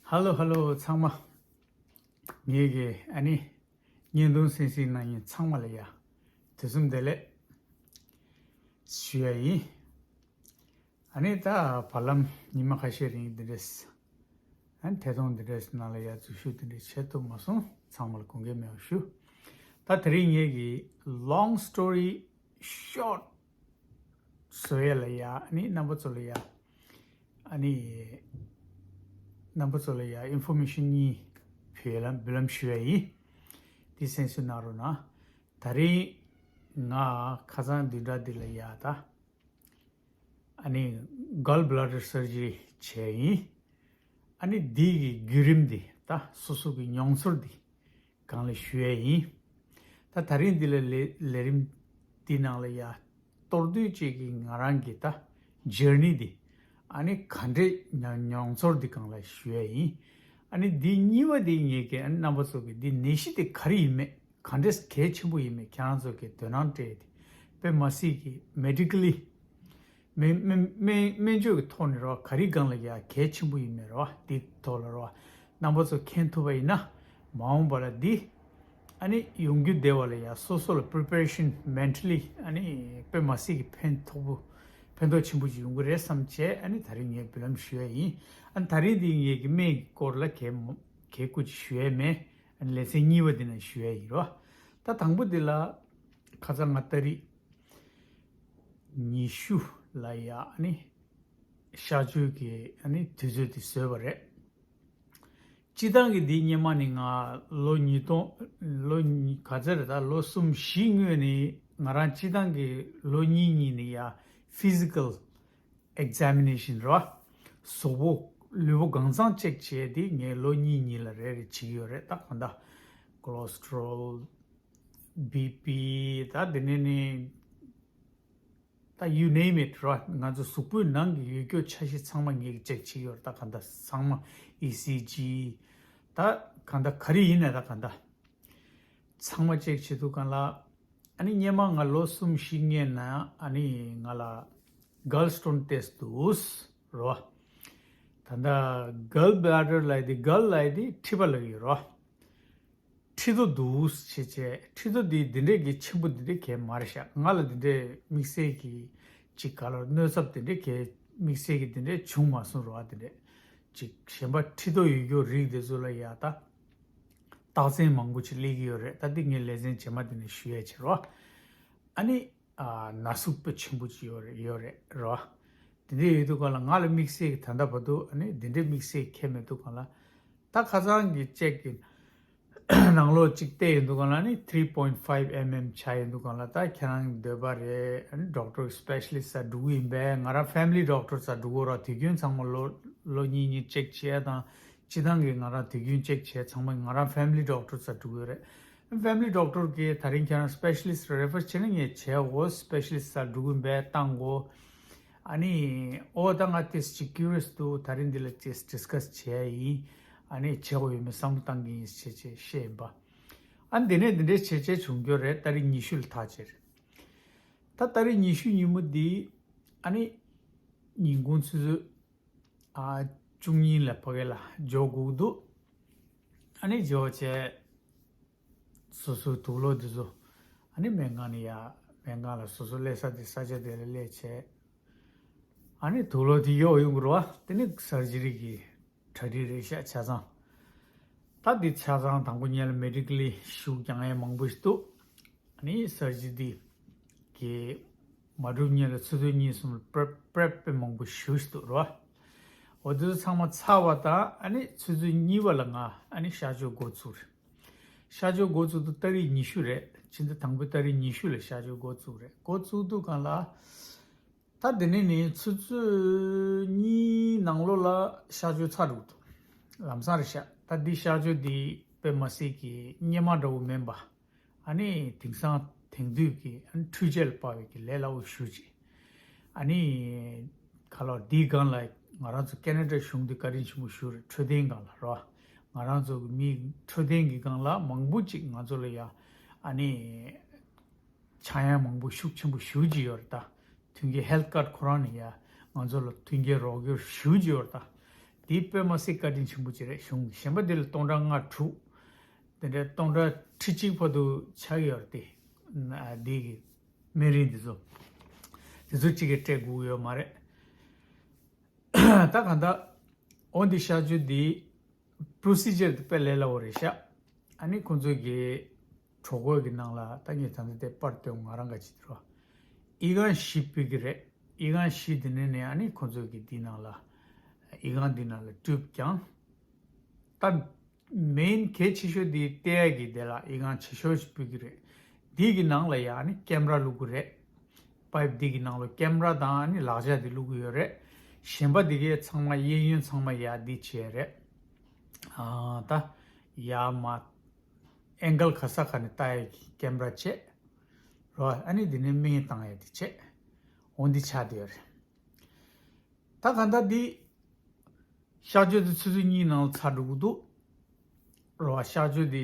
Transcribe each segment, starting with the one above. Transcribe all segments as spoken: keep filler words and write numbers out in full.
ཧ་ལོ་ཧ་ལོ་ཚང་མ། ངེད་ཀྱི་ཨ་ནི་བརྙན་ཐུང་གསན་གཟིགས་གནང་མཁན་ཚང་མ་ལ་ཡ་དུས་གསུམ་བདེ་ལེགས་ཞུ་ཡ་ཡིན། ཨ་ནི་ད་བར་ལམ་ཉི་མ་ཁ་ཤས་རིང་འདི་འདྲས་ཨ་ནི་ཐད་གཏོང་འདི་འདྲས་ནང་ལ་ཡ་འཛུལ་ཞུགས་འདི་འདྲས་བྱེད་ཐུབ་མ་སོང་། ཚང་མ་ལ་དགོངས་འགལ་མེད་པ་ཞུ། ད་དེ་རིང་ངེད་ཀྱི་long story short བཟོ་ཡས་ལ་ཡ་ཨ་ནི་རྣམ་པ་ཚོ་ལ་ཡ་ཨ་ནི་རྣམ་པ་ཚོ་ལ་ཡ་ཨིན་ཕོར་མེ་ཤན་གཉིས་ཕུལ་ལམ་འབུལ་ལམ་ཞུ་ཡ་ཡིན། དེ་གསན་གཟིགས་གནང་རོགས་གནང་། ད་རིང་ང་ཁ་སང་བདུན་ཕྲག་འདི་ལ་ཡ་ད་ཨ་ནི་gall bladder surgery བྱས་ཡིན། ཨ་ནི་འདི་གི་བརྒྱུད་རིམ་འདི་ད་སོ་སོ་གི་མྱོང་ཚོར་འདི་སྒང་ལ་ཞུ་ཡས་ཡིན། ད་ད་རིང་འདི་ལ་ལས་ལས་རིམ་འདི་ནང་ལ་ཡ་གཏོར་དུས་གཅིག་གི་ང་རང་གི་ད་journey འདི་ཨ་ནི་ག་འདྲས་མྱོང་མྱོང་ཚོར་འདི་སྒང་ལ་ཞུ་ཡས་ཡིན། ཨ་ནི་འདི་གཉིས་པ་འདི་ངེད་ཀྱི་ཨ་ནི་རྣམ་པ་ཚོ་གི་འདི་ནད་གཞི་འདི་ག་རེ་ཡིན་མེད་ག་འདྲས་གལ་ཆེན་པོ་ཡིན་མེད་ཁྱེད་རང་ཚོ་གི་དོ་སྣང་སྤྲད་དེ་དཔེ་མ་སྲིད་ཀྱི་medically སྨན་སྨན་སྨན་སྨན་བཅོས་ཀྱི་ཐོག་ནས་རོ་ག་རེ་སྒང་ལ་ཡ་གལ་ཆེན་པོ་ཡིན་མེད་རོ་འདི་ཐོག་ལ་རོ་རྣམ་པ་ཚོ་མཁྱེན་ཐུབ་པ་ཡིན་ན་མ་འོངས་པ་ལ་འདི་ཨ་ནི་ཡོང་རྒྱུ་བདེ་བ་ལ་ཡ་སོ་སོ་ལ་preparation mentally ཨ་ནི་དཔེ་མ་སྲིད་ཀྱི་ཕན་ཐོགས་པོ་ཕན་ཐོགས་ཆེན་པོ་ཅིག་ཡོང་གི་རེད་བསམ་བྱས་ཨ་ནི་ད་རིང་ངས་འབུལ་ལམ་ཞུ་ཡ་ཡིན། ཨ་ནི་ད་རིང་འདི་ངས་ཀྱི་སྨན་གྱི་སྐོར་ལ་གལ་མོ་གལ་ཀུ་ཅིག་ཞུ་ཡ་མེད། ཨ་ནི་ལེ་ཚན་གཉིས་པ་འདི་ན་ཞུ་ཡ་ཡིན་རོ། ད་དང་པོ་འདི་ལ་ཁ་སང་ང་ཏ་རིག་ཉི་ཤུ་ལ་ཡ་ཨ་ནི་གཤག་བཅོས་ཀྱི་ཨ་ནི་དུས་ཚོད་དེ་བཟོས་པ་རེད། སྤྱི་བཏང་གི་འདི་སྔོན་མ་ནས་ང་ལོ་ཉིས་སྟོང་ལོ་ཉི་ག་ཚོད་རེད་ད་ལོ་གསུམ་བཞི་སྔོན་ནས་ང་རང་སྤྱི་བཏང་གི་ལོ་གཉིས་གཉིས་ནས་ཡ་physical examination རོ། གཟུགས་པོ་ལུས་པོ་གང་ཚང་check བྱས་དེ་ངས་ལོ་གཉིས་གཉིས་ལ་རེ་རེ་བྱེད་ཀྱི་ཡོད་རེད། ད་གང་ལྟར་cholesterol BP ད་དེ་ནས་ནི་ད་you name it རོ། ང་ཚོ་གཟུགས་པོའི་ནང་གི་ཡོད་རྒྱུ་ཆ་ཤས་ཚང་མ་ངེད་ཀྱིས་check བྱེད་ཀྱི་ཡོད་རེད། ད་གང་ལྟར་ཚང་མ་ECG ད་གང་ལྟར་ག་རེ་ཡིན་ནའི་ད་གང་ལྟར་ཚང་མ་check བྱེད་དུས་སྒང་ལ་ཨ་ནི་སྔོན་མ་ང་ལོ་གསུམ་བཞི་སྔོན་ན་ཨ་ནི་ང་ལ་gallstone test འདུག་རོ། ད་ལྟ་gall bladder ལབ་དེ་gall ལབ་དེ་མཁྲིས་པ་ལབ་ཀྱི་ཡོད་རོ། མཁྲིས་རྡོ་འདུག་ཟེར་བྱས་མཁྲིས་རྡོ་འདི་འདི་འདྲས་ཀྱི་ཆེན་པོ་འདི་འདྲས་གས་མ་རེད་ཤག་ང་ལ་འདི་འདྲས་དམིགས་བསལ་གྱི་ཅིག་ག་ལ་གནོད་ཚབས་འདི་འདྲས་གས་དམིགས་བསལ་གྱི་འདི་འདྲས་བྱུང་མ་སོང་རོ། ཨ་འདི་འདྲས་ཅིག་གཞན་པ་མཁྲིས་རྡོ་ཡོད་རྒྱུ་རིགས་འདི་ཚོ་ལ་ཡ་ད་རྟགས་མཚན་མང་པོ་ཅིག་སླེབས་ཀྱི་ཡོད་རེད། ད་འདི་ངས་ལེ་ཚན་རྗེས་མ་འདི་ནས་ཞུ་ཡས་བྱེད་རོ། ཨ་ནི། ཨ་ན་ཟུག་དཔེ་ཆེན་པོ་ཅིག་ཡོད་རེད་ཡོད་རེད་རོ། དེ་འདྲ་ཡོད་དུས་སྒང་ལ་ང་ལ་དམིགས་བསལ་གྱི་ད་ལྟ་བར་དུ་ཨ་ནི་དེ་འདྲའི་དམིགས་བསལ་གྱི་ཁྱད་མེད་དུས་སྒང་ལ། ད་ཁ་སང་གི་check གི་ནང་ལོགས་ཅིག་བལྟས་ཡོང་དུས་སྒང་ལ་ནི་three point five mm ཆགས་ཡོང་དུས་སྒང་ལ་ད་ཁྱེད་རང་གི་འདོད་པ་རེད། ཨ་ནི་doctor specialist ལ་འགྲོ་གི་ཡིན་པས། ང་རང་family doctor ལ་འགྲོ་གི་ཡོད་ར། དུས་རྒྱུན་ཚང་མ་ལོ་ལོ་གཉིས་གཉིས་check བྱེད་ཡ་དང་སྤྱི་བཏང་གི་ང་རང་དུས་རྒྱུན་check བྱེད་ཚང་མ་ང་རང་family doctor ལ་འགྲོ་གི་ཡོད་རེད། Family doctor གིས་ད་རིང་ཁྱེད་རང་specialist refer བྱེད་ན་ངས་བྱས་འོ། specialist ལ་འགྲོ་གི་ཡིན་པས་བཏང་གོ། ཨ་ནི་ཨོ་ད་ང་དེ་ཅིག་curious འདུག་ད་རིང་འདི་ལ་ཅིག་discuss བྱས་ཡིན། ཨ་ནི་བྱེད་དགོས་ཡོད་མེད་བསམ་བློ་བཏང་གི་ཡིན་ཞེས་བྱས་བཤད་ཡིན་པ། ཨ་ནི་དེ་ནས་འདི་འདྲའི་བྱས་བྱས་བྱུང་རྒྱུ་རེད། ཏ་རིག་ཉི་ཤུ་ལ་ཐག་བཅད་རེད། ད་ཏ་རིག་ཉི་ཤུ་ཉིན་མོ་འདི་ཨ་ནི་ཉིན་གུང་ཆུ་ཚོད་ཨ་བཅུ་གཉིས་ལ་ཕ་གི་ལ་འཇོག་དགོས་འདུག་ཨ་ནི་འཇོག་བྱས། སོ་སོའི་དུག་ལོག་འདི་ཚོ་ཨ་ནི་སྨན་ཁང་ནས་ཡ་སྨན་ཁང་ལ་སོ་སོ་སླེབས་ས་དེ་ས་ཆ་དེ་ལ་སླེབས་བྱས། ཨ་ནི་དུག་ལོག་དེ་གཡོག་ཡོང་གི་རེད་བ། དེ་ནི་surgery གི་གྲ་སྒྲིག་རེད་ཤག་ཆ་ཚང་། ད་འདི་ཆ་ཚང་དང་པོ་ཉིད་ལ་medically ཤུགས་རྒྱག་ཡས་མང་པོ་ཞིག་འདུག་ཨ་ནི་surgery འདི་གི་མ་གྲུབ་སྔོན་ལ་ཆུ་ཚོད་གཉིས་གསུམ་ལ་prep prep དཔེ་མང་པོ་ཞེ་པོ་ཞིག་འདུག་རེད་བ། འོ་དེ་ཚོ་ཚང་མ་ཚར་བ་དང་ཨ་ནི་ཆུ་ཚོད་གཉིས་པ་ལ་ང་ཨ་ནི་གཤག་བཅོས་འགོ་ཚུགས་རེད། གཤག་བཅོས་འགོ་ཚུགས་དུས་ཏ་རིག་ཉི་ཤུ་རེད། ཕྱི་ཟླ་དང་པོའི་ཏ་རིག་ཉི་ཤུ་ལ་གཤག་བཅོས་འགོ་ཚུགས་རེད། འགོ་ཚུགས་དུས་སྒང་ལ་ད་དེ་ནས་ནི་ཆུ་ཚོད་གཉིས་ནང་ལོགས་ལ་གཤག་བཅོས་ཚར་འགྲོ་གི་འདུག་ལམ་སང་རེད་ཤག་ད་འདི་གཤག་བཅོས་འདི་དཔེ་མ་སྲིད་ཀྱི་སྔོན་མ་འདྲ་བོ་མིན་པ། ཨ་ནི་དེང་སང་དེང་དུས་ཀྱི་ཨ་ནི་འཕྲུལ་ཆས་ལ་དཔག་པའི་གི་ལས་སླ་བོ་ཞེ་པོ་ཅིག་ཨ་ནི་ཁ་ལོ་འདིའི་སྒང་ལ་ང་རང་ཚོ་ཁེ་ན་ཌ་གཞུང་འདི་བཀའ་དྲིན་ཆེན་པོ་ཞེ་པོ་རེད། འཕྲོད་བསྟེན་སྒང་ལ་རོ། ང་རང་ཚོ་གི་མི་འཕྲོད་བསྟེན་གྱི་སྒང་ལ་མང་པོ་ཅིག་ང་ཚོ་ལ་ཡ་ཨ་ནི་ཆག་ཡང་མང་པོ་ཤུགས་ཆེན་པོ་ཞེ་པོ་ཅིག་ཡོད་རེད་ད། མཐུན་རྐྱེན་health card ཁོ་རང་ནས་ཡ་ང་ཚོ་ལ་མཐུན་རྐྱེན་རོགས་སྐྱོར་ཞེ་པོ་ཅིག་ཡོད་རེད་ད། དེ་དཔེ་མ་སྲིད་བཀའ་དྲིན་ཆེན་པོ་ཅིག་རེད། གཞུང་གཞན་པ་དེ་ལ་སྟོང་ཕྲག་ལྔ་དྲུག་དེ་འདྲའི་སྟོང་ཕྲག་ཁྲི་གཅིག་བར་དུ་ཆགས་ཡོད་རེད་དེ། ན་དེ་གི་སྨན་རིན་དེ་ཚོ་དེ་ཚོ་གཅིག་གིས་སྤྲད་དགོས་ཡོད་མ་རེད། ད་གང་ལྟར་འོ་འདི་གཤག་བཅོས་འདི་procedure་དེ་དཔེ་ལས་སླ་བོ་རེད་ཤག་ཨ་ནི་ཁོང་ཚོ་གི་གྲོས་འགོ་གི་ནང་ལ་ད་ངས་ད་ལྟ་དེ་པར་སྟོན། ང་རང་ག་ཅིག་དེ་རོ། ཨི་ཁང་བཞི་ཕུལ་གི་རེད། ཨི་ཁང་བཞི་དེ་ནས་ནས་ཨ་ནི་ཁོང་ཚོ་གི་འདི་ནང་ལ་ཨི་ཁང་འདི་ནང་ལ་tube་བརྒྱངས། ད་main་གལ་ཆེ་ཤོས་འདི་ལྟེ་བ་གི་དེ་ལ་ཨི་ཁང་ཆེ་ཤོས་ཤིག་ཕུལ་གི་རེད། འདི་གི་ནང་ལ་ཡ་ཨ་ནི་ཀེམ་ར་བླུག་གི་རེད། པའིབ་འདི་གི་ནང་ལ་ཀེམ་ར་དང་ཨ་ནི་ལག་ཆ་འདི་བླུག་གི་ཡོད་རེད། གཞན་པ་འདི་གའི་ཚང་མ་གཡས་གཡོན་ཚང་མ་ཡ་འདི་བྱས་རེད། ཨ་ད་ཡ་མ་ཨེང་གལ་ག་ས་ག་ནས་ལྟ་ཡ་གི་ཀེམ་ར་བྱས་རོ། ཨ་ནི་འདི་ནས་སྨན་བཏང་ཡ་འདི་བྱས། འོ་འདི་ཆགས་བསྡད་ཡོད་རེད། ད་གང་ལྟར་འདི་གཤག་བཅོས་དེ་ཆུ་ཚོད་གཉིས་ནང་ལ་ཚར་འགྲོ་གི་འདུག་རོ། གཤག་བཅོས་དེ་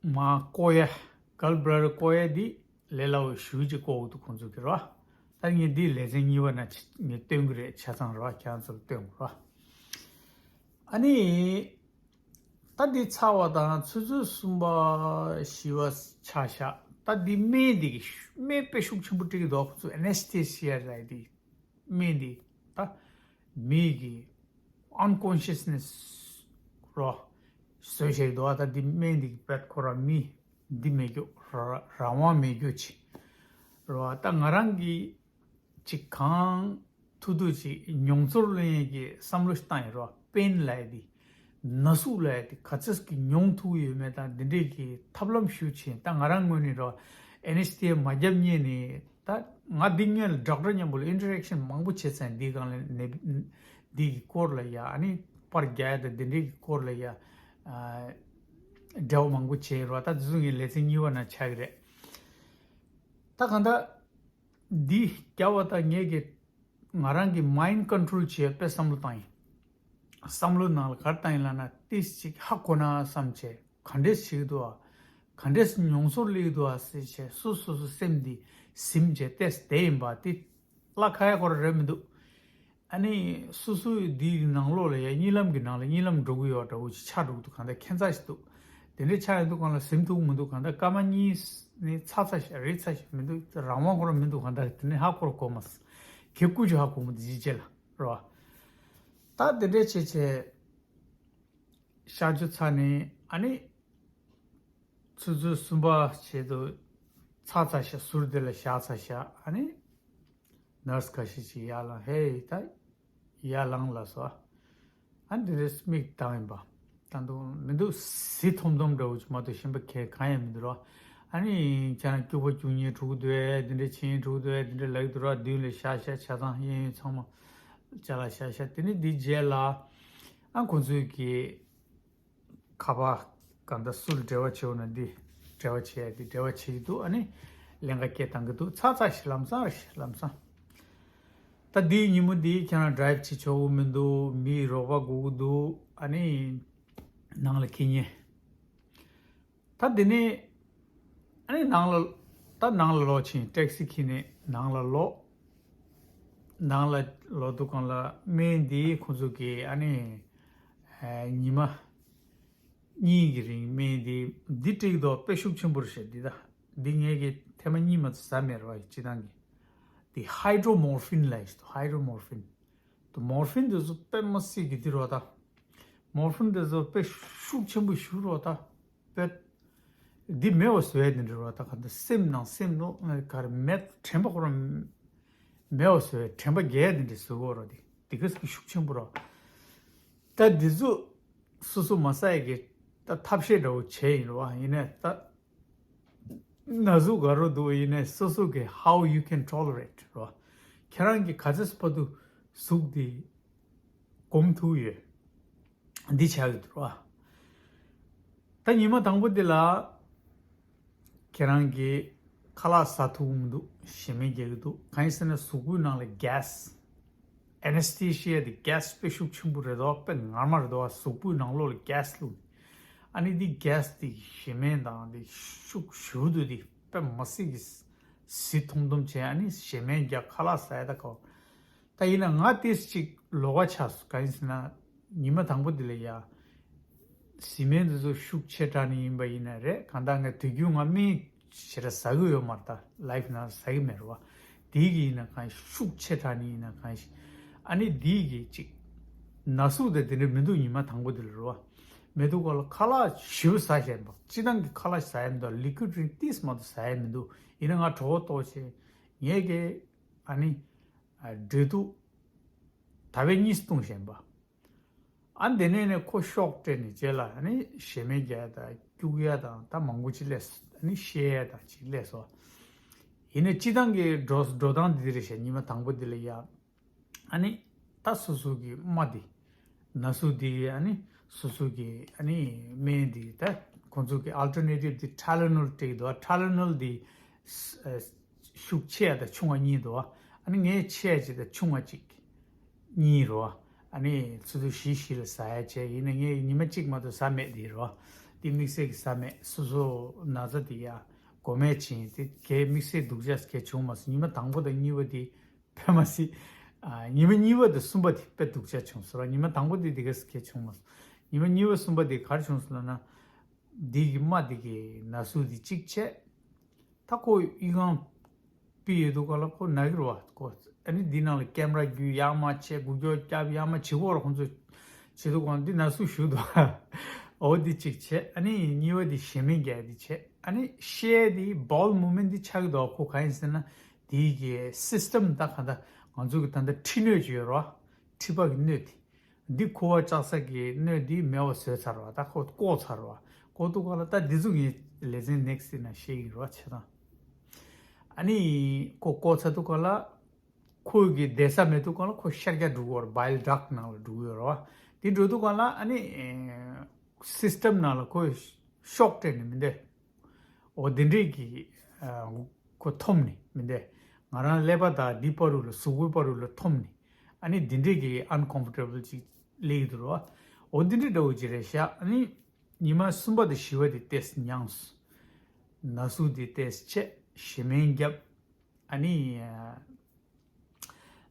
མ་བཀོག་ཡ། gallbladder་བཀོག་ཡ་དེ་ལས་སླ་བོ་ཞེ་ཅིག་བཀོག་གི་འདུག་ཁོང་ཚོ་གི་རོ། ད་ངས་འདི་ལེ་ཚན་གཉིས་པ་ན་ངས་སྟོན་གི་རེད། ཆ་ཚང་རོ། ཁྱེད་རང་ཚོར་སྟོན་གི་རོ། ཨ་ནི་ད་འདི་ཚར་བ་དང་ཆུ་ཚོད་གསུམ་པ་བཞི་པ་ཆ་བཞག་ད་འདི་སྨན་འདི་གི་སྨན་དཔེ་ཤུགས་ཆེན་པོ་སྤྲད་ཀྱི་འདུག་ཁོང་ཚོ་anesthesia་རེད་འདི། སྨན་འདི་ད་མི་གི་unconsciousness་རོ། བཟོས་བྱས་འདུག་ད་འདི་སྨན་འདི་གི་བེད་ཁོ་ར་མི་འདི་མེད་རྒྱུ་ར་རང་དབང་མེད་རྒྱུ་ཅིག་རོ། ད་ང་རང་གི་ཅིག་གང་ཐུབ་ཐུབ་ཅིག་མྱོང་ཚོར་ལེན་གྱི་བསམ་བློ་ཞིག་བཏང་ཡིན་རོ། པེན་ལབ་ཡ་དེ་ན་ཟུག་ལབ་ཡ་དེ་ག་ཚོད་ཀྱི་མྱོང་ཐུབ་ཡོད་མེད་དང་འདི་འདྲས་ཀྱི་ཐབས་ལམ་ཞུ་ཆེན། ད་ང་རང་ངོས་ནས་རོ། ཨེ་ནེ་སི་ཐི་ཡ་མ་བརྒྱབ་སྔོན་ནས་ད་ང་འདི་སྔོན་ལ་ཌོག་ཊར་མཉམ་པོ་ལ་ཨིན་ཊར་ཨེག་ཤན་མང་པོ་བྱས་ཚར། འདི་སྒང་ལ་ནས་འདི་གི་སྐོར་ལ་ཡ་ཨ་ནི་པར་རྒྱག་ཡ་དང་འདི་འདྲས་ཀྱི་སྐོར་ལ་ཡ་འབྲེལ་བ་མང་པོ་བྱས་རོ། ད་དེ་ཚོ་ངའི་ལེ་ཚན་གཉིས་པ་ན་ཆགས་ཀྱི་རེད། ད་གང་ལྟར། འདི་རྒྱབ་པ་དང་ངས་ཀྱི་ང་རང་གི་mind control་བྱེད་པའི་བསམ་བློ་བཏང་ཡིན། བསམ་བློ་ནང་ལ་ག་རེ་བཏང་ཡིན་ལབ་ན། ཏིས་ཅིག་ཧ་གོ་ན་བསམ་བྱས། ག་འདྲས་བྱེད་ཀྱི་འདུག་ཨ། ག་འདྲས་མྱོང་ཚོར་སླེབས་ཀྱི་འདུག་ཨ་ཟེར་བྱས་སོ་སོ་སོ་སེམས་འདི་ཟིམ་བྱས་ཏེས་བསྡད་ཡིན་པ་དེ་བརླག་ཁ་ཡ་ཁོ་ར་རེད་མི་འདུག་ཨ་ནི་སོ་སོའི་འདིའི་ནང་ལོགས་ལ་ཡ་གཉིད་ལམ་གྱི་ནང་ལ་གཉིད་ལམ་འགྲོ་གི་ཡོད་འདྲ་བོ་ཅིག་ཆགས་འགྲོ་གི་འདུག་གང་ལྟར་ཁྱད་མཚར་ཞིག་འདུག་དེ་འདྲའི་ཆགས་ཡོང་དུས་སྒང་ལ་ཟིན་ཐུབ་མི་འདུག་གང་ལྟར་སྐར་མ་གཉིས་ནས་ཚར་ཚར་ཞིག་རེད་ཚར་ཞིག་མི་འདུག་རང་དབང་ཁོ་རང་མི་འདུག་གང་ལྟར་དེ་ནས་ཧ་གོ་ར་གོ་མ་སོང་། གེ་ཀུ་ཅིག་ཧ་གོ་མི་འདུག་ཅིག་ཅེ་ལ་རོ། ད་དེ་འདྲའི་བྱས་བྱས་གཤག་བཅོས་ཚར་ནས་ཨ་ནི། ཆུ་ཚོད་གསུམ་པ་བྱེད་དུ་ཚར་ཚར་ཤག་ཟུར་དེ་ལ་བཞག་ཚར་ཤག་ཨ་ནི་ནར་སི་ཁ་ཤས་ཅིག་ཡར་ལངས། ཧེ་ད་ཡར་ལངས་ལ་སོ། ཨ་ནི་དེ་རེས་མིག་བཏང་ཡིན་པ། ད་འདུག་མི་འདུག་ཟི་ཐོམ་ཐོམ་འདྲ་བོ་ཅིག་མ་གཏོགས་གཞན་པ་གལ་གང་ཡང་མི་འདུག་རོ། ཨ་ནི་ཁྱེད་རང་སྐྱུག་པ་སྐྱུག་ཉེན་འགྲོ་གི་འདུག་ཨེ། དེ་འདྲ་བྱེད་ཉེན་འགྲོ་གི་འདུག་ཨེ། དེ་འདྲ་ལབ་ཀྱི་འདུག་རོ། མདུན་ལ་བཞག་བཞག་ཆ་ཚང་གཡས་གཡོན་ཚང་མ་ཅ་ལག་བཞག་བཞག་དེ་ནི་འདི་རྗེས་ལ་ཨ་ཁོང་ཚོས་ཀྱི། ཁ་པར་གང་ལྟར་སུ་ལ་འབྲེལ་བ་བྱེད་འོ་ན་འདི་འབྲེལ་བ་བྱེད་ཡ་འདི་འབྲེལ་བ་བྱེད་ཀྱི་འདུག་ཨ་ནི་ཀླན་ཀ་སྐད་བཏང་གི་འདུག་ཚར་ཚར་ཞིག་ལམ་སང་རེད་ལམ་སང་། ད་འདིའི་ཉིན་མོ་འདི་ཁྱེད་རང་ཌ་རའིབ་བྱེད་ཆོག་གི་མི་འདུག་མིའི་རོགས་པ་དགོས་ཀྱི་འདུག་ཨ་ནི་ནང་ལ་འཁྱེར་ཉན། ད་འདི་ནས་ཨ་ནི་ནང་ལ་ད་ནང་ལ་ལོག་ཕྱིན། ཊེག་སི་འཁྱེར་ནས་ནང་ལ་ལོག་ནང་ལ་ལོག་དུས་སྒང་ལ་སྨན་འདི་ཁོང་ཚོ་གིས་ཨ་ནི་ཨ་ཉི་མ་གཉིས་ཀྱི་རིང་སྨན་འདི་འདི་སྤྲད་ཀྱི་འདུག་དཔེ་ཤུགས་ཆེན་པོ་རེད་ཤག་འདི་ད་འདི་ངས་ཀྱི་ཐེངས་མ་གཉིས་མ་ཟ་མེད་རེད་བ། སྤྱིར་བཏང་གི་འདི་ཧའི་ཌྲོ་མོར་ཕིན་ལབ་ཡག་ཞིག་འདུག་ཧའི་ཌྲོ་མོར་ཕིན། འདི་མོར་ཕིན་འདི་ཚོ་དཔེ་མ་སྲིད་ཀྱི་འདི་རོ་ད། མོར་ཕིན་འདི་ཚོ་དཔེ་ཤུགས་ཆེན་པོ་ཞིག་རོ་ད། དཔེ། འདི་མེད་པ་བཟོ་ཡ་འདི་འདྲ་རོ་ད། ག་འདི་སེམས་ནང་སེམས་ནང་ག་རེ་མེད་དྲན་པ་ཁོ་རང་མེད་པ་བཟོ་ཡ། དྲན་པ་རྒྱས་ཡ་འདི་འདྲ་བཟོ་གོ་རོ། འདི་འདི་ག་ཟིག་ཤུགས་ཆེན་པོ་རོ། ད་འདི་ཚོ་སོ་སོ་མ་ཟ་ཡ་གི་ད་ཐབས་ཤེས་འདྲ་བོ་བྱས་ཡིན་རོ། ཡིན་ནའི་ད་ན་ཟུག་ག་རུ་འདུག་ཡིན་ནའི་སོ་སོ་གི་how you can tolerate རོ། ཁྱེད་རང་གི་ག་ཚོད་བར་དུ་ཟུག་འདི་སྒོམ་ཐུབ་ཡོད། འདི་ཆགས་ཀྱི་འདུག་རོ། ད་ཉི་མ་དང་པོ་འདི་ལ་ཁྱེད་རང་གིས་ཁ་ལག་ཟ་ཐུབ་ཀྱི་མི་འདུག་གཞན་མས་རྒྱག་གི་འདུག་གང་ཡིན་ཟེར་ན་གཟུགས་པོའི་ནང་ལ་གེ་སི། ཨེ་ནེ་སི་ཐི་ཤི་ཡ་དེ་གེ་སི་དཔེ་ཤུགས་ཆེན་པོ་རེད་དོ། དཔེ་ངར་མ་རེད་དོ། གཟུགས་པོའི་ནང་ལོགས་ལ་གེ་སི་བླུགས། ཨ་ནི་འདི་གེ་སི་དེ་གཞན་མས་དང་དེ་ཤུགས་ཞུ་དུས་དེ་དཔེ་མ་སྲིད་ཀྱི་ཟི་ཐོམ་ཐོམ་བྱས། ཨ་ནི་གཞན་མས་རྒྱག་ཁ་ལག་ཟ་ཡ་ད་གོ། ད་ཡིན་ན་ང་ཏིས་ཅིག་ལོགས་ཀ་ཆགས་སོང་། གང་ཡིན་ཟེར་ན་ཉི་མ་དང་པོ་དེ་ལ་ཡ་བཟི་སྨན་དེ་ཚོ་ཤུགས་ཆེ་དྲགས་ནི་ཡིན་པ་ཡིན་ན་རེད། གང་ལྟར་ང་དུས་རྒྱུན་ང་སྨན་ཞེ་དྲག་ཟ་གི་ཡོད་མ་རེད། ད་ལའིབ་ནང་ཟ་གི་མེད་རེད་བ། དེའི་གི་ཡིན་ན་གང་ཤུགས་ཆེ་དྲགས་ནི་ཡིན་ན་གང་ཞིག་ཨ་ནི་དེའི་གི་ཅིག་ན་ཟུག་དེ་དེ་འདྲ་མི་འདུག་ཉི་མ་དང་པོ་དེ་ལ་རེད་བ། མེ་ཏོག་ག་ལ་ཁ་ལག་ཞིབ་ཟ་བཞིན་པ། སྤྱི་བཏང་གི་ཁ་ལག་ཟ་ཡ་མི་འདུག་ལི་ཁུ་ཌི་ཌི་རིང་ཏིས་མ་གཏོགས་ཟ་ཡ་མི་འདུག་ཡིན་ན་ང་གྲོད་ཁོག་ལྟོགས་བྱས་ངས་གི་ཨ་ནི་ཨ་འབྲས་ཐུག་ད་བས་གཉིས་བཏུང་བཞིན་པ། ཨ་འདི་ནས་ནས་ཁོ་ཤོག་སྤྲད་ནས་རྗེས་ལ་ཨ་ནི་ཞེ་མེར་རྒྱག་ཡ་དང་སྐྱུག་ཡ་དང་ད་མང་པོ་ཅིག་སླེབས། ཨ་ནི་བཤལ་ཡ་དང་ཅིག་སླེབས་སོང་། ཡིན་ནའི་སྤྱི་བཏང་གི་འགྲོ་འགྲོ་སྟངས་འདི་འདྲ་རེད་ཤག་ཉི་མ་དང་པོ་འདི་ལ་ཡ། ཨ་ནི་ད་སོ་སོ་གི་རྨ་འདི་ན་ཟུག་འདི་ཨ་ནི་སོ་སོ་གི་ཨ་ནི་སྨན་འདི་ད་ཁོང་ཚོ་གི་ཨལ་ཊར་ནེ་ཊིབ་འདི་ཊའི་ལེ་ནོལ་སྤྲད་ཀྱི་འདུག་ཨ་ཊའི་ལེ་ནོལ་འདི་ཤུགས་ཆེ་ཡ་དང་ཆུང་བ་གཉིས་འདུག་ཨ་ནི་ངས་ཆེ་ཡ་གཅིག་དང་ཆུང་བ་གཅིག་གཉིས་རོ། ཨ་ནི་ཆུ་ཚོད་བཞི་བཞི་ལ་ཟ་ཡ་བྱས། ཡིན་ན་ངས་ཉི་མ་གཅིག་མ་གཏོགས་ཟ་མེད་འདི་རོ། འདི་དམིགས་བསལ་གྱི་ཟ་མེད། སོ་སོ་ན་ཚ་འདི་ཡ་འགོ་མེད་ཕྱིན་དེ་གའི་དམིགས་བསལ་སྡུག་ཅག་གའི་བྱུང་མ་སོང་། ཉི་མ་དང་པོ་དང་གཉིས་པ་དེ་དཔེ་མ་སྲིད། ཨ་ཉི་མ་གཉིས་པ་དང་གསུམ་པ་དེ་དཔེ་སྡུག་ཅག་བྱུང་སོང་ར། ཉི་མ་དང་པོ་དེ་དེ་ག་ས་གའི་བྱུང་མ་སོང་། ཉི་མ་གཉིས་པ་གསུམ་པ་དེ་ག་རེ་བྱུང་སོང་ལབ་ན། འདི་གི་རྨ་འདི་གི་ན་ཟུག་འདི་གཅིག་བྱས། ད་ཁོ་ཨི་ཁང་པི་ཡོད་དུས་ག་ལ་ཁོ་ན་གི་རེད་བ། ཁོ་ཨ་ནི་འདི་ནང་ལ་ཀེམ་ར་བརྒྱུད་ཡར་མར་བྱས། འགུལ་སྐྱོད་རྒྱབ་ཡར་མར་བྱེད་ཀྱི་ཡོད་རེད། ཁོང་ཚོ་བྱེད་དུས་ག་ལ་འདི་ན་ཟུག་ཞུགས་འདུག་འོ་འདི་གཅིག་བྱས། ཨ་ནི་གཉིས་པ་འདི་ཞེ་མེར་རྒྱག་ཡ་འདི་བྱས། ཨ་ནི་བཤལ་འདི་བའོལ་མུབ་མེན་ཊི་འདི་ཆགས་ཀྱི་འདུག་ཁོ་གང་ཡིན་ཟེར་ན་འདི་གི་སིས་ཊམ་ད་ག་ད་ང་ཚོ་གི་ད་ལྟ་མཁྲིས་སྣོད་ཅིག་ཡོད་རེད་བ། མཁྲིས་པ་གི་སྣོད་འདི། འདི་ཁུ་བ་བཅག་ས་གི་སྣོད་འདི་མེད་པ་བཟོས་ཚར་བ། ད་ཁོ་བཀོག་ཚར་བ། བཀོག་དུས་ག་ལ་ད་འདི་ཚོ་ངས་ལེ་ཚན་ནེག་སི་ཊི་ནང་བཤད་ཀྱི་རེད་བ། བྱས་ཙང་ཨ་ནི་ཁོ་བཀོག་ཚར་དུས་ག་ལ་ཁོ་གི་བསྡད་ས་མེད་དུས་ག་ལ་ཁོ་ཤར་རྒྱག་འགྲོ་གི་ཡོད་རེད། བའིལ་ཌག་ཊི་ནང་ལ་འགྲོ་གི་ཡོད་རེད་བ། འདི་འགྲོ་དུས་ག་ལ་ཨ་ནི་སིས་ཊམ་ནང་ལ་ཁོ་ཤོག་སྤྲད་ནས་མི་འདོད། འོ་འདི་འདྲས་ཀྱི་ཨ་ཁོ་འཐོམ་ནས་མི་འདོད། ང་རང་ཀླད་པ་དང་འདི་བར་དུ་ལ་གཟུགས་པོའི་བར་དུ་ལ་འཐོམ་ནས་ཨ་ནི་འདི་འདྲས་ཀྱི་ཨན་ཀམ་ཕོར་ཊེ་བལ་ཅིག་སླེབས་ཀྱི་འདུག་རོ། འོ་འདི་འདྲས་འདྲ་བོ་ཅིག་རེད་ཤག་ཨ་ནི་ཉི་མ་གསུམ་པ་དང་བཞི་པ་དེ་ཏོག་ཙམ་མྱངས་སོང་། ན་ཟུག་དེ་ཏོག་ཙམ་ཆད། ཞེ་མེར་བརྒྱབ། ཨ་ནི་ཨ།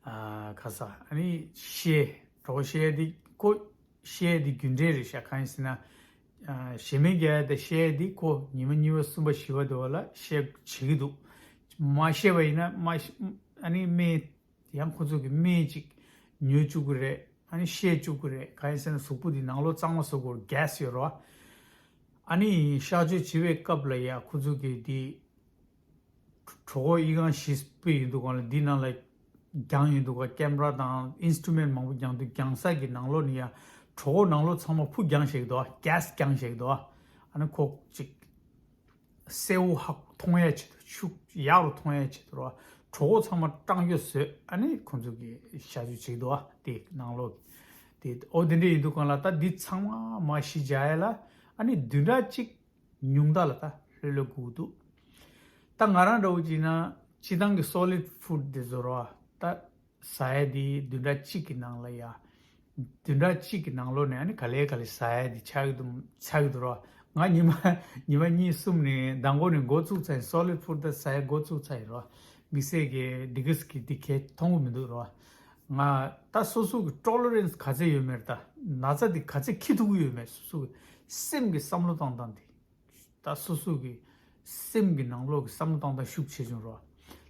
ཨ་ཁ་ས་ཨ་ནི་བཤལ། གྲོད་ཁོག་བཤལ་ཡ་དེ་ཁོ་བཤལ་ཡ་དེ་རྒྱུ་འབྲས་རེད་ཤག་གང་ཡིན་ཟེར་ན། ཨ་ཞེ་མེར་རྒྱག་ཡ་དང་བཤལ་ཡ་དེ་ཁོ་ཉི་མ་གཉིས་པ་གསུམ་པ་བཞི་པ་དེ་བ་ལ་བཤལ་བྱེད་ཀྱི་འདུག་མ་བཤལ་བ་ཡིན་ན་མ་ཤ་ཨ་ནི་སྨན་ཡང་ཁོ་ཚོ་གི་སྨན་ཅིག་ཉོ་བཅུག་གི་རེད། ཨ་ནི་བཤལ་བཅུག་གི་རེད། གང་ཡིན་ཟེར་ན་གཟུགས་པོ་དེ་ནང་ལོགས་གཙང་མ་བཟོ་དགོས་གྷེ་སི་ཡོད་རེད་བ། ཨ་ནི་གཤག་བཅོས་བྱེད་པའི་སྐབས་ལ་ཡ་ཁོ་ཚོ་གི་དེ། གྲོད་ཁོག་ཨི་ཁང་བཞི་སྤུས་ཡིན་དུས་ག་ལ་འདི་ནང་ལ་རྒྱང་ཡིན་དུས་ག་ཀེམ་ར་དང་ཨིན་སི་ཊུ་མེན་ཊི་མང་པོ་རྒྱང་དུས་རྒྱང་ས་གི་ནང་ལོགས་ནས་ཡ་གྲོད་ཁོག་ནང་ལོགས་ཚང་མ་ཕུ་རྒྱང་བཞག་གི་འདུག་ག་གྷེ་སི་རྒྱང་བཞག་གི་འདུག་ག་ཨ་ནི་ཁོ་ཅིག་གསལ་བོ་ཧ་མཐོང་ཡ་ཆེད་དུ་ཤུགས་ཡག་རུ་མཐོང་ཡ་ཆེད་དུ་རོ། གྲོད་ཁོག་ཚང་མ་སྐྲངས་ཡོད་བཟོས། ཨ་ནི་ཁོང་ཚོ་གི་གཤག་བཅོས་བྱེད་ཀྱི་འདུག་ག་དེ་ནང་ལོགས་ཀྱི་དེ་འོ་དེ་འདྲ་ཡིན་དུས་ག་ལ་ད་འདི་ཚང་མ་མར་གཞི་བཞག་ཡ་ལ་ཨ་ནི་བདུན་ཕྲག་གཅིག་ཉུང་མཐའ་ལ་ད་ལྷོད་ལྷོད་སྒུག་འདུག་ད་ང་རང་འདྲ་བོ་བྱས་ན་སྤྱིར་བཏང་གི་སོ་ལིཌ་ཕུཌ་དེ་ཚོ་རོ། ད་ཟ་ཡ་དེ་བདུན་ཕྲག་གཅིག་གི་ནང་ལ་ཡ། བདུན་ཕྲག་གཅིག་གི་ནང་ལོགས་ནས་ཨ་ནི་ག་ལེ་ག་ལེ་ཟ་ཡ་དེ་ཆགས་ཀྱི་འདུག་ཆགས་ཀྱི་འདུག་རོ། ང་ཉི་མ་ཉི་མ་གཉིས་གསུམ་ནས་མདང་དགོང་ནས་འགོ་བཙུགས་ཚར་ཡིན། སོ་ལིཌ་ཕུཌ་ད་ཟ་ཡ་འགོ་བཙུགས་ཚར་ཡིན་རོ། དམིགས་བསལ་གྱི་འདི་ག་ས་གི་འདི་གས་མཐོང་གི་མི་འདུག་རོ། ང་ད་སོ་སོ་གི་ཊོ་ལེ་རེན་སི་ག་ཚད་ཡོད་མེད་རེད། ད་ན་ཚ་འདི་ག་ཚད་འཁྱེར་ཐུབ་ཀྱི་ཡོད་མེད། སོ་སོ་གི་སེམས་ཀྱི་བསམ་བློ་བཏང་སྟངས་འདི། ད་སོ་སོ་གི་སེམས་ཀྱི་ནང་ལོགས་ཀྱི་བསམ་བློ་བཏང་སྟངས་ཤུགས་ཆེ་ཆུང་རོ།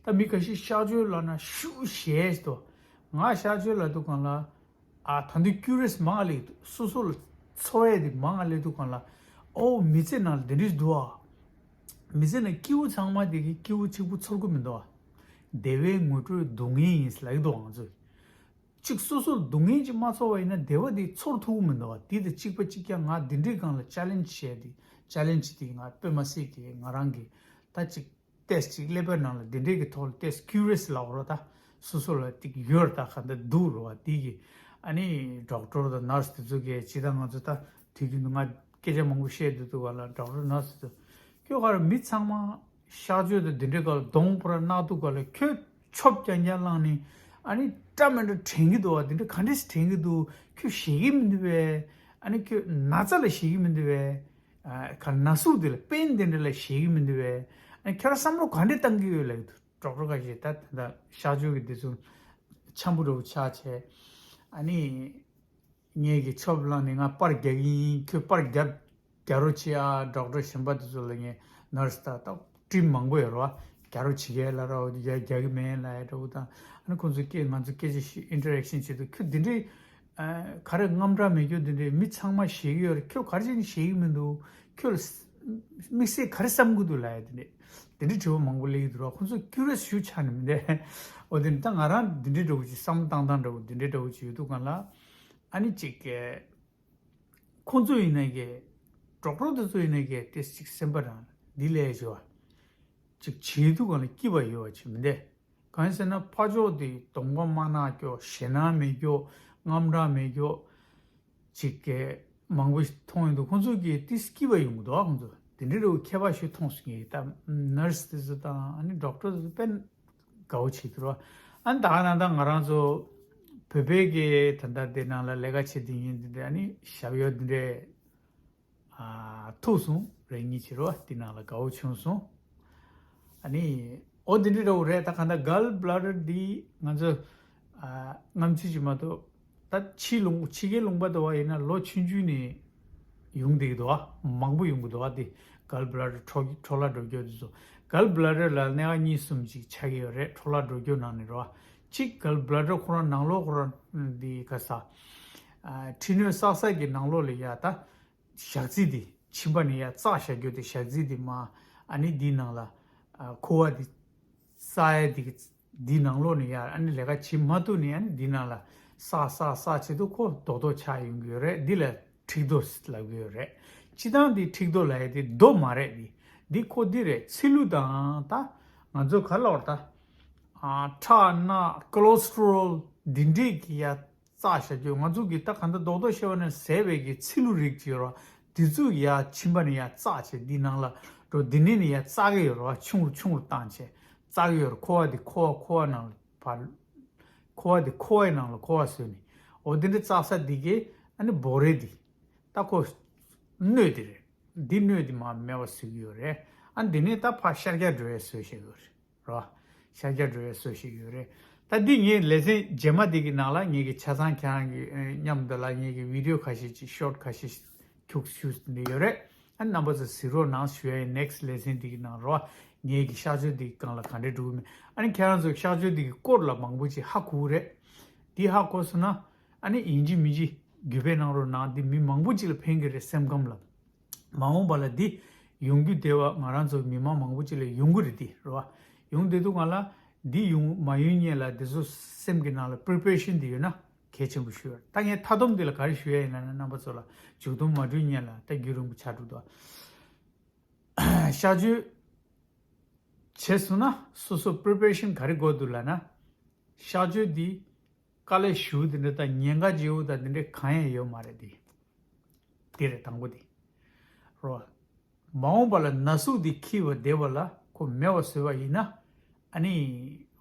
ད་མི་ཁ་ཤས་གཤག་བཅོས་ལབ་ན་ཤུགས་ཞེ་ཅིག་འདུག་ང་གཤག་བཅོས་ལབ་དུས་ག་ལ། ཨ་ད་དུང་ཀུ་རི་ཡ་སི་མང་ང་སླེབས་འདུག་སོ་སོ་ལ་ཚོར་ཡ་དེ་མང་ང་སླེབས་དུས་ག་ལ། ཨོ་མི་ཚེ་ནང་ལ་དེ་འདྲ་ཞིག་འདུག་ཨ། མི་ཚེ་ནང་སྐྱིད་པོ་ཚང་མ་དེ་གི་སྐྱིད་པོ་གཅིག་པུ་ཚོར་གི་མི་འདུག་ཨ། བདེ་བའི་ངོ་སྤྲོད་སྡུག་བསྔལ་ཡིན་ཟེར་ལབ་ཀྱི་འདུག་ང་ཚོས། གཅིག་སོ་སོར་སྡུག་བསྔལ་ཅིག་མ་ཚོར་བ་ཡིན་ན་བདེ་བ་དེ་ཚོར་ཐུབ་ཀྱི་མི་འདུག་བ། དེ་དང་གཅིག་པ་གཅིག་རྐྱང་ང་འདི་འདྲའི་སྒང་ལ་ཅེ་ལེན་ཇི་བྱས་ཏེ། ཅེ་ལེན་ཇི་དེ་ང་དཔེ་མ་སྲིད་ཀྱི་ང་རང་གི་ད་ཅིག་ཏེས་ཅིག་ཀླད་པའི་ནང་ལ་འདི་འདྲའི་གི་ཐོག་ལ་ཏེས་ཀུ་རི་ཡ་སི་ལབ་རོ། ད་སོ་སོ་ལ་ཏིག་ཡོད་རེད། ད་ག་འདྲ་འདུག་རོ་བ། དེ་གི་ཨ་ནི་ཌོག་ཊར་དང་ནར་སི་དེ་ཚོ་གིས་ཇི་ལྟར་ང་ཚོ་ད་དུས་རྒྱུན་དུ་ང་སྐད་ཆ་མང་པོ་བཤད་སྡོད་དུས་ག་ལ་ཌོག་ཊར་ནར་སི་དེ་ཚོ་ཁྱོད་ག་རེ་མི་ཚང་མ། གཤག་བཅོས་དང་འདི་འདྲའི་སྐབས་ལ་གདོང་པུ་ར་གནག་དུས་སྐབས་ལ་ཁྱོད་ཆོབ་རྐྱང་རྐྱང་བླངས་ནས་ཨ་ནི་སྐྲ་མི་འདྲ་དྲན་གྱི་འདུག་བ། འདི་འདྲ་ག་འདྲས་དྲན་གྱི་འདུག་ཁྱོད་ཞེད་ཀྱི་མི་འདུག་བས། ཨ་ནི་ཁྱོད་ན་ཚ་ལ་ཞེད་ཀྱི་མི་འདུག་བས། ཨ་ག་ན་ཟུག་འདི་ལ་པེན་འདི་འདྲ་ལ་ཞེད་ཀྱི་མི་འདུག་བས། ཨ་ནི་ཁྱོད་རང་བསམ་བློ་ག་འདྲས་བཏང་གི་ཡོད་ལབ་ཀྱི་འདུག་ཌོག་ཊར་ཁ་ཤས་ད་ད་གཤག་བཅོས་ཀྱི་འདི་ཚོ་ འཆམ་པོ་འདྲ་བོ་ཆགས་བྱས། ཨ་ནི་ངས་ཀྱི་ཆོབ་བླངས་ནས་ང་པར་རྒྱག་གི་ཡིན། ཁྱོད་པར་རྒྱབ་རྒྱག་རོགས་བྱེད་ཨ། ཌོག་ཊར་གཞན་པ་དེ་ཚོ་ལ་ངས་ནར་སི་དང་ད་ཊིམ་མང་པོ་ཡོད་རེད་བ། རྒྱག་རོགས་བྱེད་གས་ལ་ར་བ་རྒྱག་རྒྱག་གི་མེད་ལ་ཡ་འདྲ་བོ་དང་། ཨ་ནི་ཁོང་ཚོ་སྐད་ང་ཚོ་སྐད་ཆ་ཞིག་ཨིན་ཊར་ཨེག་ཤན་བྱེད་དུས་ཁྱོད་འདི་འདྲའི་ག་རེ་དངངས་སྐྲག་མེད་རྒྱུ་འདི་འདྲའི་མི་ཚང་མ་ཞེད་ཀྱི་ཡོད་རེད། ཁྱོད་ག་རེ་བྱས་ནས་ཞེད་ཀྱི་མི་འདུག་ཁྱོད་ལ་དམིགས་བསལ་ག་རེ་བསམ་གྱི་འདུག་ལབ་ཡ་དེ་འདྲས་དེ་འདྲས་དྲི་བ་མང་པོ་སླེབས་ཀྱི་འདུག་ར། ཁོང་ཚོ་ཀུ་རི་ཡོ་སི་ཞེ་པོ་ཆགས་ནས་མི་འདུག་འོ་དེ་ནི་ད་ང་རང་འདི་འདྲས་འདྲ་བོ་ཅིག་བསམ་བློ་བཏང་སྟངས་འདྲ་བོ་འདི་འདྲས་འདྲ་བོ་ཅིག་ཡོད་དུས་སྒང་ལ། ཨ་ནི་ཅིག་གི་ཁོང་ཚོ་ཡིན་ནའི་གི་ཌོག་ཊར་དེ་ཚོ་ཡིན་ནའི་གི་ཏོག་ཙམ་ཅིག་སེམས་པ་རང་འདི་ལས་བྱེད་པ་ཅིག་བྱེད་དུས་སྒང་ལ་སྐྱིད་པ་ཡོད་པ་ཅིག་མི་འདུག་གང་ཡིན་ཟེར་ན་ཕར་ཕྱོགས་དེ་གདོང་པ་དམར་ནག་སྐྱོ། ཞེད་སྣང་མེད་སྐྱོ། དངངས་སྐྲག་མེད་སྐྱོ། ཅིག་གི་མང་པོ་ཞིག་མཐོང་ཡོང་དུས་ཁོང་ཚོ་གིས་ཏོག་ཙམ་སྐྱིད་པ་ཡོང་གི་འདུག་ཁོང་ཚོ་དེ་འདྲའི་རུ་ཁྱད་པར་ཞིག་མཐོང་སོང་། ངས་ད་ནར་སི་དེ་ཚོ་དང་ཨ་ནི་ཌོག་ཊར་དེ་ཚོ་དཔེ་དགའ་བོ་བྱེད་ཀྱི་འདུག་ཨ་ནི་ད་ག་ནང་ད་ང་རང་ཚོ་བོད་པའི་གི་ད་ལྟ་དེ་ནང་ལ་ལས་ཀ་བྱེད་དེ་ཡིན་དེ་འདྲ། ཨ་ནི་ཞབས་གཡོག་དེ་འདྲའི་ཨ་ཐུག་སོང་རེ་གཉིས་བྱེད་རོགས། དེ་ནང་ལ་དགའ་བོ་བྱུང་སོང་། ཨ་ནི་ཨོ་དེ་འདྲ་འདྲ་བོ་རེད། ད་གང་ལྟར་གལ་བྷི་ལ་ཌར་འདི་ང་ཚོ་ཨ་སྔ་ཕྱི་ཅིག་མ་གཏོགས་ད་ཕྱི་ལུང་ཕྱི་རྒྱལ་ལུང་པ་དུ་བ་ཡིན་ན་ལོ་ཆུང་ཆུང་ནས་ཡོང་བསྡད་ཀྱི་འདུག་བ། མང་པོ་ཡོང་གི་འདུག་བ། དེ་གལ་བྷི་ལ་ཌར་འཕྲོ་འཕྲོ་བརླག་འགྲོ་རྒྱུ་དེ་ཚོ། གལ་བྷི་ལ་ཌར་ལ་གནད་འགག་གཉིས་གསུམ་ཅིག་ཆགས་ཀྱི་ཡོད་རེད། འཕྲོ་བརླག་འགྲོ་རྒྱུ་ནང་ནས་རེད་བ། གཅིག་གལ་བྷི་ལ་ཌར་ཁོ་རང་ནང་ལོགས་ཁོ་རང་འདི་ག་ས་ཨ་ཁྲི་སྣོད་བསགས་ས་གི་ནང་ལོགས་ལ་ཡ་ད། ཞག་རྩི་དེ་ཕྱིན་པ་ནས་ཡར་བཙགས་བཞག་རྒྱུ་དེ། ཞག་རྩི་དེ་མ་ཨ་ནི་འདིའི་ནང་ལ་ཨ་ཁུ་བ་དེ་བཙགས་ཡ་དེ་འདིའི་ནང་ལོགས་ནས་ཡར་ཨ་ནི་ལས་ཀ་བྱེད་མ་ཐུབ་ནས་ཨ་ནི་འདིའི་ནང་ལ་བསགས་བསགས་བསགས་བྱེད་དུས་ཁོ་རྡོག་རྡོག་ཆགས་ཡོང་གི་ཡོད་རེད། འདི་ལ་མཁྲིས་རྡོ་ལབ་ཀྱི་ཡོད་རེད། སྤྱིར་བཏང་འདི་མཁྲིས་རྡོ་ལབ་ཡ་དེ་རྡོ་མ་རེད། འདི་འདི་ཁོ་འདི་རེད། ཚིལ་ལུ་དང་ད་ང་ཚོ་ག་ལབ་ར་ད་ཨ་ཁྲག་སྣ་ཀོ་ལེ་སི་ཊོ་རོལ་འདི་འདྲས་ཀྱི་ཡ་བཙགས་བཞག་རྒྱུ། ང་ཚོ་གི་ད་གང་ལྟར་རྡོག་རྡོག་བཤད་པ་ནི་ཟད་པའི་གི་ཚིལ་ལུ་རིགས་ཅིག་ཡོད་རེད་བ། དེ་ཚོ་ཡར་ཕྱིན་པ་ནས་ཡར་བཙགས་བྱས་འདི་ནང་ལ་འགྲོ། འདི་ནས་ནི་ཡར་བཙགས་ཀྱི་ཡོད་རེད་བ། ཆུང་རུ་ཆུང་རུ་བཏང་བྱས་བཙགས་ཀྱི་ཡོད་རེད། ཁུ་བ་འདི་ཁུ་བ་ཁུ་བ་ནང་ལ་བར། ཁུ་བ་འདི་ཁུ་བའི་ནང་ལ་ཁུ་བ་བཟོས་ནས། འོ་འདི་འདྲ་བཙགས་ས་འདི་གའི་ཨ་ནི་བོ་རེ་འདི་ད་ཁོ་སྣོད་འདི་རེད། འདི་སྣོད་འདི་མར་མེད་པ་བཟོ་གི་ཡོད་རེད། ཨ་འདི་ནས་ད་ཕར་ཤར་རྒྱག་འགྲོ་ཡས་བཟོས་བཞག་ཡོད་རེད། རོ། ཤར་རྒྱག་འགྲོ་ཡས་བཟོ་ཞིག་ཡོད་རེད། ད་འདི་ངས་ལེ་ཚན་རྗེས་མ་འདི་གི་ནང་ལ་ངས་ཀྱི་ཆ་ཚང་ཁྱེད་རང་གི་ཨ་མཉམ་དུ་ལ་ངས་ཀྱི་བི་ཌི་ཡོ་ཁ་ཤས་ཅིག་ཤོཊ་ཁ་ཤས་ཤིག་ཁྱུག་ཤུགས་འདི་ཡོད་རེད། ཨ་རྣམ་པ་ཚོ་གཟིགས་རོགས་གནང་ཞུ་ཡ་ཡིན། ནེག་སི་ཊི་ལེ་ཚན་འདི་གི་ནང་རོ། ངས་ཀྱི་གཤག་བཅོས་འདི་གི་སྒང་ལ་ག་འདྲས་འགྲོ་གི་མིན། ཨ་ནི་ཁྱེད་རང་ཚོ་གཤག་བཅོས་འདི་གི་སྐོར་ལ་མང་པོ་ཅིག་ཧ་གོ་གི་རེད། འདི་ཧ་གོ་སོང་ན་ཨ་ནི་ཡིན་གཅིག་མིན་གཅིག་བརྒྱུད་སྤེལ་གནང་རོགས་གནང་། འདི་མི་མང་པོ་ཅིག་ལ་ཕན་གི་རེད་སེམས་ཁམས་ལ། མ་འོངས་པ་ལ་འདི་ཡོང་རྒྱུ་དེ་བ་ང་རང་ཚོ་མི་མང་མང་པོ་ཅིག་ལ་ཡོང་གི་རེད། འདི་རེད་བ། ཡོང་བསྡད་དུས་སྒང་ལ་འདི་ཡོང་མ་ཡོང་སྔོན་ལ་འདི་ཚོ་སེམས་ཀྱི་ནང་ལ་པི་རི་པེ་རེ་ཤན་འདི་ཡོད་ན་གལ་ཆེན་པོ་ཞིག་ཡོད་རེད། ད་ངས་མཐའ་སྡོམ་འདི་ལ་ག་རེ་ཞུ་ཡ་ཡིན་ན་ན་རྣམ་པ་ཚོ་ལ་མཇུག་སྡོམ་མ་འགྲོ་སྔོན་ལ་ད་རྒྱུན་རིང་པོ་ཆགས་འགྲོ་འདུག་གཤག་བཅོས་བྱས་སོང་ན་སོ་སོ་པི་རི་པེ་རེ་ཤན་ག་རེ་དགོས་འདུག་ལབ་ན། གཤག་བཅོས་འདི་དཀའ་ལས་ཞེ་པོ་དེ་འདྲ་དང་ཉེན་ཁ་ཆེ་པོ་དང་དེ་འདྲ་གང་ཡང་ཡོད་མ་རེད་དེ། དེ་རེད་དང་པོ་དེ། རོ། མ་འོངས་པ་ལ་ན་ཟུག་དེ་འཁྱེར་བ་བསྡད་པ་ལ་ཁོ་མེད་པ་བཟོས་པ་ཡིན་ན། ཨ་ནི་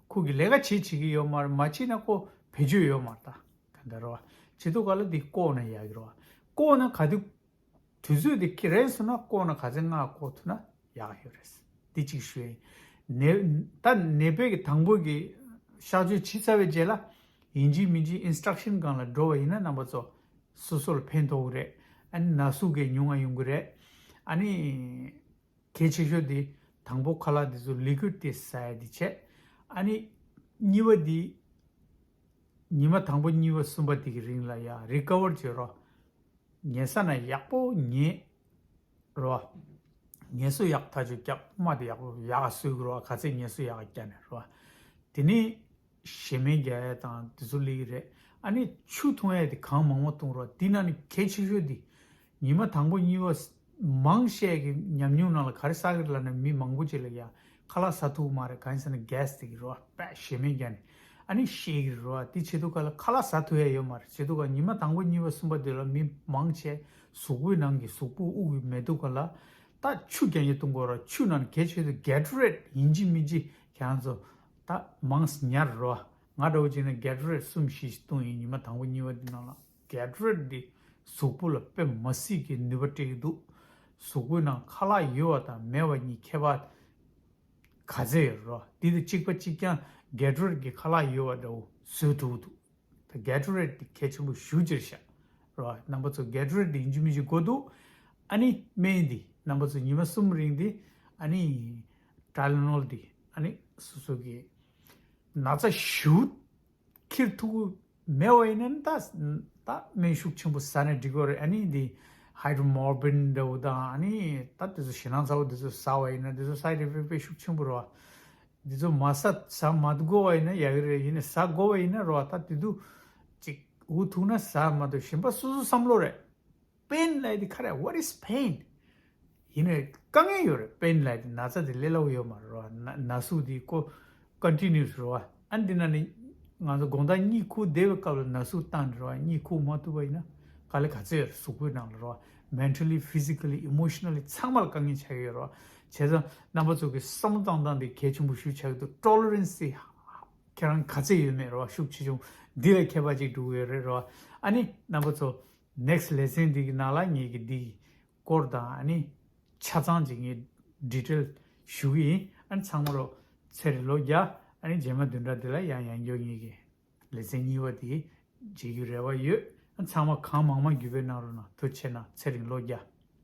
ཁོ་གི་ལས་ཀ་བྱེད་བྱེད་ཀྱི་ཡོད་མ་རེད། མ་བྱེད་ན་ཁོ་བེད་སྤྱོད་ཡོད་མ་རེད། ད་ག་འདྲ་རོ། བྱེད་དུས་སྒང་ལ་དེ་བཀོག་ན་ཡག་གི་རོ། བཀོག་ན་ག་དུས། དུས་ཚོད་དེ་ཁྱེད་རེད་སོང་ན་བཀོག་ན་ག་ཚོད་སྔ་བཀོག་ཐུབ་ན་ཡག་ཡོད་རེད། འདི་གཅིག་ཞུ་ཡིན། ནད་ད་ནད་པའི་གི་དང་པོ་གི་གཤག་བཅོས་བྱས་ཚར་བའི་རྗེས་ལ་ཡིན་གཅིག་མིན་གཅིག་ཨིན་སི་ཊྲག་ཤན་སྒང་ལ་འགྲོ་བ་ཡིན་ན་རྣམ་པ་ཚོ་སོ་སོ་ལ་ཕན་ཐོགས་ཀྱི་རེད། ཨ་ནི་ན་ཟུག་གི་ཉུང་ང་ཡོང་གི་རེད། ཨ་ནི་གལ་ཆེ་ཤོས་དེ་དང་པོ་ཁ་ལག་དེ་ཚོ་ལི་ཀུའིཌ་དེ་ཟ་ཡ་དེ་བྱས། ཨ་ནི་གཉིས་པ་དེ་ཉི་མ་དང་པོ་གཉིས་པ་གསུམ་པ་དེ་གི་རིང་ལ་ཡ་རི་ཀ་བར་བྱེད་རོགས། ཉལ་ས་ན་ཡག་པོ་ཉལ་རོ། ངལ་གསོ་ཡག་ཐག་ཆོད་རྒྱབ། དམའ་དེ་ཡག་པོ་ཡག་ག་གསོ་གི་རོ། ག་ཚད་ངལ་གསོ་ཡག་ག་རྒྱག་ནས་རོ། དེ་ནས་ཞེ་མེར་རྒྱག་ཡ་དང་དེ་ཚོ་སླེབས་ཀྱི་རེད། ཨ་ནི་ཆུ་འཐུང་ཡ་དེ་གང་མང་མང་འཐུང་རོ། དེ་ནང་ནས་གལ་ཆེ་ཤོས་དེ་ཉི་མ་དང་པོ་གཉིས་པ་མང་ཆེ་གི་ཉམས་མྱོང་ནང་ལ་ག་རེ་བསགས་ཀྱི་རེད་ལབ་ན་མི་མང་པོ་ཅིག་ལ་ཡ་ཁ་ལག་ཟ་ཐུབ་མ་རེད། གང་ཡིན་ཟེར་ན་གེ་སི་དེ་གི་རོ། དཔེ་ཞེ་མེར་རྒྱག་ནས་ཨ་ནི་ཤི་གི་རེད་རོ། དེ་བྱེད་དུས་སྒང་ལ་ཁ་ལག་ཟ་ཐུབ་ཡ་ཡོད་མ་རེད། བྱེད་དུས་སྒང་ཉི་མ་དང་པོ་གཉིས་པ་གསུམ་པ་དེ་ལ་མི་མང་ཆེ་གཟུགས་པོའི་ནང་གི་གཟུགས་པོ་དབུགས་ཀྱི་མེད་དུས་སྒང་ལ་ད་ཆུ་རྐྱང་རྐྱང་འཐུང་དགོས་ར། ཆུ་ནང་གལ་ཆེ་ཤོས་དེ་གེ་ཊོ་རེ་ཌི་ཡིན་གཅིག་མིན་གཅིག་ཁྱེད་རང་ཚོ་ད་མང་ཙམ་ཉར་རོ། ང་འདྲ་བོ་བྱས་ན་གེ་ཊོ་རེ་ཌི་གསུམ་བཞི་ཞིག་འཐུང་ཡིན། ཉི་མ་དང་པོ་གཉིས་པ་དེ་ནང་ལ་གེ་ཊོ་རེ་ཌི་དེ་གཟུགས་པོ་ལ་དཔེ་མི་སྲིད་ཀྱི་ནུས་པ་སྤྲད་ཀྱི་འདུག་གཟུགས་པོའི་ནང་ཁ་ལག་ཡོད་པ་དང་མེད་པ་གཉིས་ཁྱད་པར་ག་ཚད་ཡོད་རོ། དེ་དང་གཅིག་པ་གཅིག་རྐྱང་གེ་ཊོ་རེ་ཌི་གི་ཁ་ལག་ཡོད་པ་འདྲ་བོ། བཟོས་ཐུབ་འདུག་ད་Gatorade་དེ་གལ་ཆེན་པོ་ཞེ་པོ་ཅིག་རེད་ཤག་རོ། རྣམ་པ་ཚོ་Gatorade་དེ་ཡིན་གཅིག་མིན་གཅིག་དགོས་འདུག་ཨ་ནི་སྨན་འདི་རྣམ་པ་ཚོ་ཉི་མ་གསུམ་རིང་འདི་ཨ་ནི་Tylenol་འདི་ཨ་ནི་སོ་སོ་གི་ན་ཚ་ཞེ་པོ་ཁྱེར་ཐུབ་ཀྱི་མེད་པ་ཡིན་ན་ད་ད་སྨན་ཤུགས་ཆེན་པོ་ཟ་ན་འགྲིག་གི་རེད། ཨ་ནི་འདི་Hydromorphine་འདྲ་བོ་དང་ཨ་ནི་ད་དེ་ཚོ་ཞེད་སྣང་ཚ་པོ་དེ་ཚོ་ཟ་བ་ཡིན་ན་དེ་ཚོ་side effect་དཔེ་ཤུགས་ཆེན་པོ་རེད་བ། འདི་ཚོ་མ་ཟ་ཟ་མ་དགོས་པ་ཡིན་ན་ཡག་གི་རེད། ཡིན་ནའི་ཟ་དགོས་པ་ཡིན་ན་རོ། ད་དེ་དུས་ཅིག་འུ་ཐུག་ན་ཟ་མ་གཏོགས་གཞན་པ་སོ་སོ་བསམ་བློ་རེད། Pain་ལབ་དེ་ག་རེ། What is pain? ཡིན་ནའི་དཀའ་ངལ་ཡོད་རེད། Pain་ལབ་དེ་ན་ཚ་དེ་ལས་སླ་པོ་ཡོད་མ་རེད་རོ། ན་ན་ཟུག་དེ་ཀོ་continuous་རོ། ཨ་འདི་ན་ནི་ང་ཚོ་དགོང་དག་གཉིད་ཁུག་བསྡད་པའི་སྐབས་ལ་ན་ཟུག་བཏང་ནས་རོ། གཉིད་ཁུག་མ་ཐུབ་པ་ཡིན་ན་དཀའ་ལས་ག་ཚོད་ཡོད་རེད་གཟུགས་པོའི་ནང་ལ་རོ། Mentally, physically, emotionally་ཚང་མ་ལ་དཀའ་ངལ་ཆགས་ཀྱི་ཡོད་རོ། བྱས་ཙང་རྣམ་པ་ཚོ་གི་བསམ་བློ་བཏང་སྟངས་དེ་གལ་ཆེན་པོ་ཞེ་པོ་ཆགས་ཀྱི་འདུག Tolerance་དེ་ཁྱེད་རང་ག་ཚོད་ཡོད་མེད་རོ། ཤུགས་ཆེ་ཆུང་འདི་ལ་ཁྱད་པར་ཅིག་འགྲོ་གི་ཡོད་རེད་རོ། ཨ་ནི་རྣམ་པ་ཚོ་next lesson་འདི་གི་ནང་ལ་ངེད་ཀྱིས་འདི་གི་སྐོར་དང་ཨ་ནི་ཆ་ཚང་ཅིག་ངས་detail་ཞུ་གི་ཡིན། ཨ་ནི་ཚང་མ་རོ་ཚེ་རིང་ལོ་བརྒྱ། ཨ་ནི་རྗེས་མ་བདུན་ཕྲག་འདི་ལ་ཡང་ཡང་བསྐྱར་ངེད་ཀྱི་ལེ་ཚན་གཉིས་པ་དེ་མཇལ་རྒྱུའི་རེ་བ་ཡོད། ཨ་ཚང་མ་གང་མང་མང་བརྒྱུད་སྤེལ་གནང་རོགས་གནང་། ཐུགས་རྗེ་གནང་། ཚེ་རིང་ལོ་བརྒྱ།